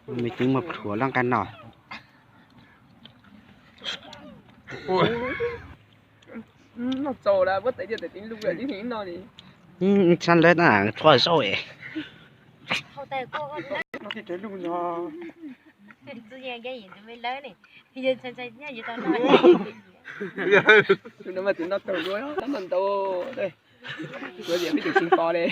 Mej twb muaj plhuav loj nqaj no. Noj txaus lawm, muab tev tias tev tib lub lawm tib hlis no li. Sab lawv na, tshuav zoj es. Tus no mas tus noj tau dua, noj ntau, kuv tias peb tus tsis pom li.